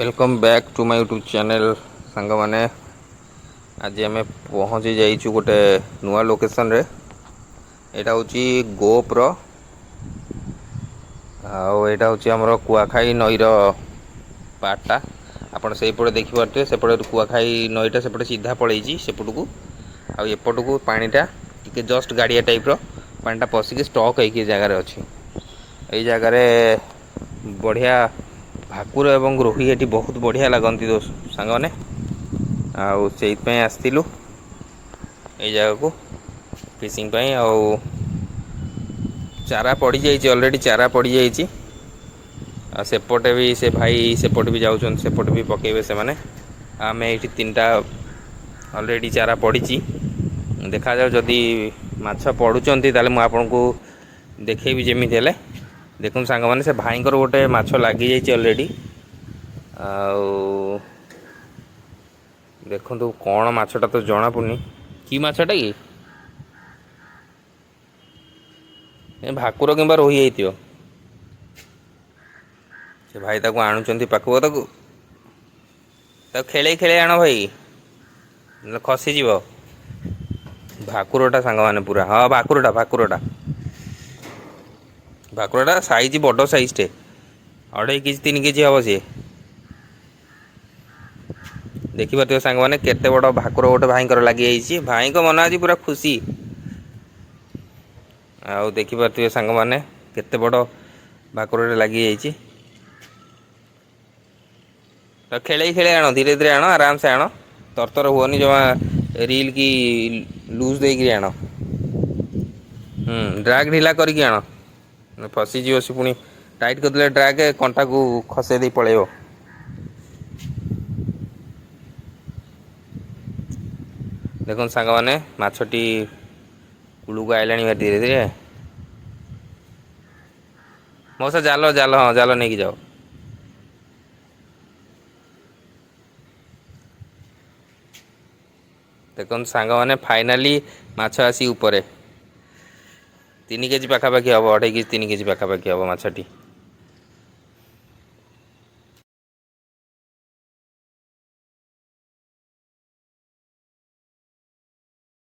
Welcome back to my YouTube channel. ସାଙ୍ଗମାନେ, ଆଜି ଆମେ ପହଞ୍ଚି ଯାଇଛୁ ଗୋଟେ ନୂଆ ଲୋକେସନରେ। ଏଇଟା ହେଉଛି ଗୋପର, ଆଉ ଏଇଟା ହେଉଛି ଆମର କୁଆଖାଇ ନଈର ପାର୍ଟଟା। ଆପଣ ସେଇପଟେ ଦେଖିପାରୁଥିବେ, ସେପଟେ କୁଆଖାଇ ନଈଟା ସେପଟେ ସିଧା ପଳେଇଛି ସେପଟକୁ, ଆଉ ଏପଟକୁ ପାଣିଟା ଟିକେ ଜଷ୍ଟ ଗାଡ଼ିଆ ଟାଇପ୍ର ପାଣିଟା ପଶିକି ଷ୍ଟକ୍ ହେଇକି ଏ ଜାଗାରେ ଅଛି। ଏଇ ଜାଗାରେ ବଢ଼ିଆ ଭାକୁର ଏବଂ ରୋହି ଏଠି ବହୁତ ବଢ଼ିଆ ଲାଗନ୍ତି ସାଙ୍ଗମାନେ, ଆଉ ସେଇଥିପାଇଁ ଆସିଥିଲୁ ଏଇ ଜାଗାକୁ ଫିସିଂ ପାଇଁ। ଆଉ ଚାରା ପଡ଼ିଯାଇଛି, ଅଲରେଡ଼ି ଚାରା ପଡ଼ିଯାଇଛି। ଆଉ ସେପଟେ ବି ସେ ଭାଇ ସେପଟେ ବି ଯାଉଛନ୍ତି, ସେପଟେ ବି ପକାଇବେ ସେମାନେ। ଆମେ ଏଇଠି ତିନିଟା ଅଲରେଡ଼ି ଚାରା ପଡ଼ିଛି। ଦେଖାଯାଉ, ଯଦି ମାଛ ପଡ଼ୁଛନ୍ତି ତାହେଲେ ମୁଁ ଆପଣଙ୍କୁ ଦେଖେଇବି ଯେମିତି ହେଲେ। ଦେଖନ୍ତୁ ସାଙ୍ଗମାନେ, ସେ ଭାଇଙ୍କର ଗୋଟେ ମାଛ ଲାଗିଯାଇଛି ଅଲରେଡ଼ି। ଆଉ ଦେଖନ୍ତୁ କ'ଣ ମାଛଟା ତ ଜଣାପଡ଼ୁନି, କି ମାଛଟା କି? ଏ ଭାକୁର କିମ୍ବା ରୋହି ହେଇଥିବ। ସେ ଭାଇ ତାକୁ ଆଣୁଛନ୍ତି ପାଖକୁ। ତାକୁ ତାକୁ ଖେଳେଇ ଖେଳେଇ ଆଣ ଭାଇ, ନହେଲେ ଖସିଯିବ। ଭାକୁରଟା ସାଙ୍ଗମାନେ ପୁରା, ହଁ, ଭାକୁରଟା, ଭାକୁରଟା, ଭାକୁରଟା। ସାଇଜ୍ ବଡ଼ ସାଇଜ୍ଟେ, 2.5 କେଜି 3 କେଜି ହେବ ସିଏ। ଦେଖିପାରୁଥିବେ ସାଙ୍ଗମାନେ, କେତେ ବଡ଼ ଭାକୁର ଗୋଟେ ଭାଇଙ୍କର ଲାଗିଯାଇଛି। ଭାଇଙ୍କ ମନ ଆଜି ପୁରା ଖୁସି। ଆଉ ଦେଖିପାରୁଥିବେ ସାଙ୍ଗମାନେ, କେତେ ବଡ଼ ଭାକୁରଟେ ଲାଗିଯାଇଛି। ତ ଖେଳେଇ ଖେଳେଇ ଆଣ, ଧୀରେ ଧୀରେ ଆଣ, ଆରାମସେ ଆଣ, ତରତର ହୁଅନି ଜମା। ରିଲ୍ କି ଲୁଜ୍ ଦେଇକିରି ଆଣ। ହୁଁ, ଡ୍ରାଗ୍ ଢିଲା କରିକି ଆଣ, ଫସିଯିବ ସେ ପୁଣି। ଟାଇଟ୍ କରିଦେଲେ ଡ୍ରାଗ୍ କଣ୍ଟାକୁ ଖସେଇ ଦେଇ ପଳେଇବ। ଦେଖନ୍ତୁ ସାଙ୍ଗମାନେ, ମାଛଟି କୂଳକୁ ଆଇଲାଣି ବା ଧୀରେ ଧୀରେ। ମଉସା, ଜାଲ, ଜାଲ, ହଁ, ଜାଲ ନେଇକି ଯାଅ। ଦେଖନ୍ତୁ ସାଙ୍ଗମାନେ, ଫାଇନାଲି ମାଛ ଆସି ଉପରେ। 3 କେଜି ପାଖାପାଖି ହେବ, 2.5 କେଜି 3 କେଜି ପାଖାପାଖି ହେବ ମାଛଟି।